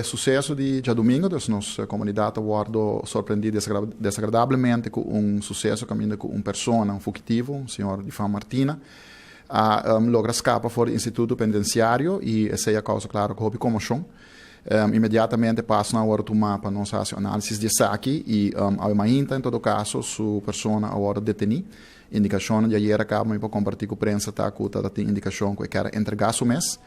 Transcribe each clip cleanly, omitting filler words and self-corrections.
Suseso di djadumingu, dus nos komunidat a wòrdu sorprendí desagradablemente ku un suseso kaminda ku un persona, un fugitivo, un señor di fama Martina, a logra skapa for di instituto penitensiario i esei a kousa klaro ku hopi konmoshon. Inmediatamente pasonan a wòrdu tumá pa nos hasi un análisis di esaki i awe mainta en todo kaso su persona a wòrdu detení. Indikashonnan di ayera kaba mi por kompartí ku prensa ta ku ta tin indikashon ku e kier a entregá su mes.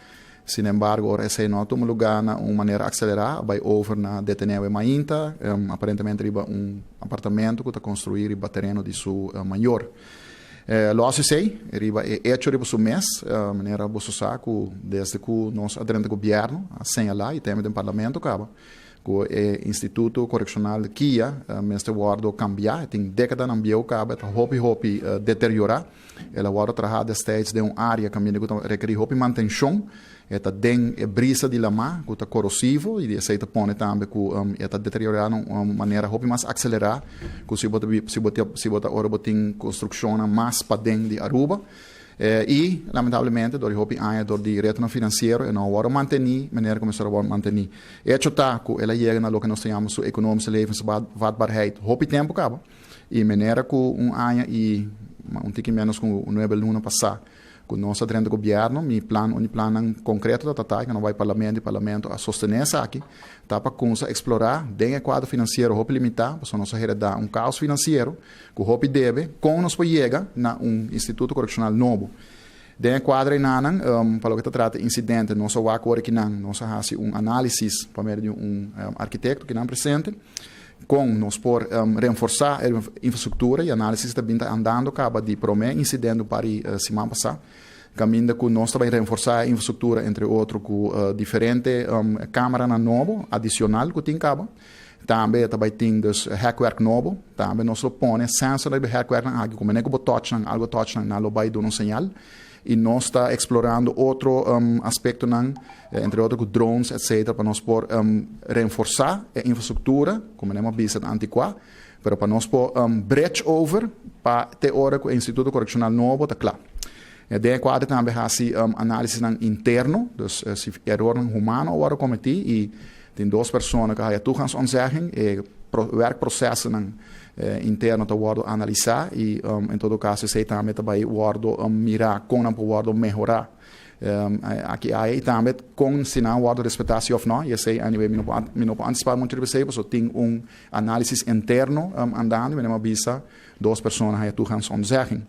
Sin embargo, ora esei no a tuma lugá na un manera akselerá, a bai over na detené awe mainta, aparentemente riba un apartamento ku ta konstruí riba tereno di su mayor. Lòs esei, riba e echo riba su mes, manera boso sa ku desde ku nos a drenta gobièrnu a señalá i teme den parlamento kaba ku e instituto korekshonal kia mester wòrdu kambiá. E tin dékadanan bieu kaba, e ta hopi hopi deteriorá. El a wòrdu trahá destijds den un área kaminda ku ta rekerí hopi mantenshon. E ta den e brisa di lamá ku ta korosivo i esei ta pone tambe ku e ta deteriorá na un manera hopi mas akselerá ku si bo ta si bo si bo ta ora bo tin konstrukshonnan mas paden di Aruba. I lamentablemente dor di hopi aña dor di retonan finansiero e no a wòrdu mantení manera ku mester a wòrdu mantení. Echo ta ku el a yega na loke nos ta yama su ekonomische levensvatbaarheid hopi tempu kaba. I manera ku un aña i un tiki ménos ku nuebe luna pasá ku nos a drenta gobièrnu, mi plan, un di plannan konkreto ta ta ku no bai parlamento i parlamento a sostené esaki, ta pa kumsa eksplorá den e kuadro finansiero hopi limitá, pasobra nos a heredá un kaos finansiero ku hopi debe, kon nos por yega na un instituto korekshonal nobo. Den e kuadro einanan, pa loke ta trata insidente, nos a wak ora kinan nos a hasi un análisis pa medio di un arkitekto kinan presente, Kon nos por renforsá e infrastruktura i análisis ta bin ta andando kaba di promé insidente un par di siman pasá, kaminda ku nos ta bai renforsá e infrastruktura entre otro ku diferente kameranan nobo adisional ku tin kaba. Tambe ta bai tin dus hèkwerk nobo. Tambe nos lo pone sensor riba e hèkwerknan aki ku manera ku bo touch nan, algu touch nan, nan lo bai duna un señal. I nos ta eksplorando otro aspektonan, entre otro ku drones etcetera, pa nos por renforsá e infrastruktura, komo nan a bisa ta antikuá, pero pa nos por bridge over pa te ora ku e instituto korekshonal nobo ta kla. Den e kuadro tambe hasi análisisnan interno, dus si erornan humano a wòrdu kometí i tin dos persona ku a haya toegangsontzegging, e werkprosesonan interno ta wòrdu analisá i en todo kaso esei tambe ta bai wòrdu mirá kon nan por wòrdu mehorá aki aya i tambe kon si nan a wòrdu respetá si òf nò. I esei anyway mi no por antisipá muchu riba esei pasobra tin un análisis interno andando i mi a bisa dos persona haya toegangsontzegging.